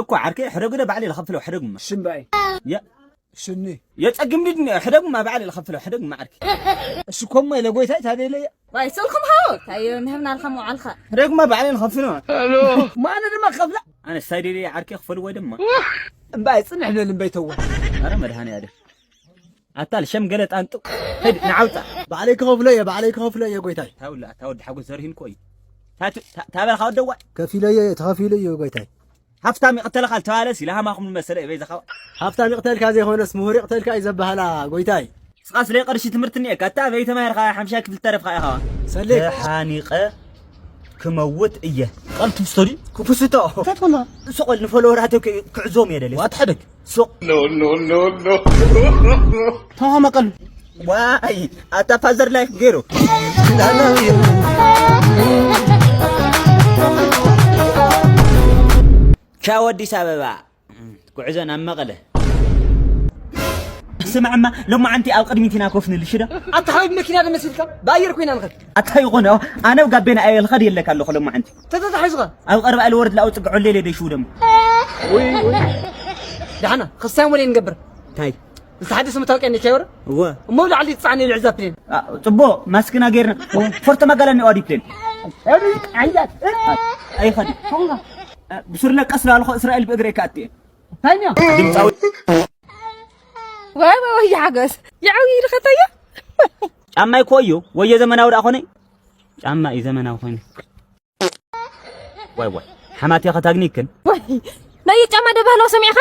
እኮ ዓርከይ፣ ሕደጉ ዶ ባዕለይ ልኸፍሎ፣ ሕደጉማ። ሽምባይ። ያ። ሽኒ። የጸግም ድድ-፣ ሕደጉማ ባዕለይ ልኸፍሎ፣ ሕደጉማ ዓርከይ። እሱ ኮማ ኢለ ጎይታይ ታደለየ። ዋይ፣ ስልኩም ሃው፣ ታየ ንህብና ልኸም ውዓልኻ። ሕደጉማ ባዕለይ ልኸፍሎ። ማነ ድማ ከፍላ? ኣነ ሳይደለየ ዓርከይ ክፈል ወይ ድማ። እምባይ ጽንሕ ልብል እምባይ ተዋ። ኣረ መድሃኒ ኣደ። ኣታ ልሸም ገለ ጣንጡ። ሄድ ንዓውጻ። ባዕለይ ክኸፍሎ እየ፣ ባዕለይ ክኸፍሎ እየ ጎይታይ። ታውላ፣ ታወድ ሓጎስ ዘርሂን ኮይ። ታቱ፣ ታ-፣ ታበልካ ወደዋ። ከፊሎ እየ፣ ተኸፊሎ እየ ጎይታይ። ሃፍታም ይቕተልኻ ልተባለስ ኢለ ሃማኹም መሰለ እየ በይዛኻ። ሃፍታም ይቕተልካ ዘይኮነስ ምሁር ይቕተልካ እዩ ዘበሃላ ጎይታይ። ስቓስ ለይ ቅርሺ ትምህርቲ እኒኤካ። ኣታ በይተማሂርካ ሓምሻ ክፍሊ ተረፍካ ኢኻ። ሰሊክ። ተሓኒቐ ክመውት እየ። ቃል ትውስቶ ድዩ? ክፍስቶ። እንታይ ትኾና? ስቕ በል ንፎሎወራተይ ክዕዞም እየ ደልየ። ዋት ሕደግ። ሱቕ። No, no, no, no. ተማማ ቀሉ። ዋይ፣ ኣታ ፋዘር ላይክ ገይሩ። ቻው ኣዲስ ኣበባ። ጉዕዞ ናብ መቐለ። ስምዕማ፣ ሎማዓንቲ ኣብ ቅድሚት ኢና ኮፍ ንብል፣ ሽዶ? ኣታ ሓቢብ መኪና ዶ መሲልካ? ብኣየር ኮይና ንኸድ። ኣታ ይኾነ፣ ኣነ ኣብ ጋቤና ኣየ ልኸድ የለካ ኣለኹ ሎማዓንቲ። ተተታሒዝኻ? ኣብ ቀረባ ኢለ ወርድ ላውፅእ ግዑ ሌለ ደይሽው ደሞ። ውይ፣ ውይ። ደሓና፣ ክስታይ ሞዴል ንገብር። እንታይ? ዝተሓደሰ መታወቂያ እንዲካ ይወረ? እወ። እሞ ላዕሊ ትጻዕነ ልዕዛ ፕሌን። አ፣ ጽቡቕ፣ ማስክና ጌርና። ፎርቶ ማጋላ እኒኦ ኣዲ ፕሌን። ኣይኸዲ። ብሱርለ ቀስ ላልኾ እስራኤል ብእግረይ ከኣትየ። እንታይ እኒኦ? ድምጻዊ። ወይ፣ ወይ፣ ወይ፣ ሓጎስ። ይዓው ይልኸተዮ። ጫማ ይኮዮ፣ ወዮ ዘመናዊ ደኣ ኾነ። ጫማ እዩ ዘመናዊ ኾይኑ። ዋይ ዋይ፣ ሓማትያ ኸታግኒክን። ወይ፣ ናይ ጫማ ደባህላው ሰሚዕኻ?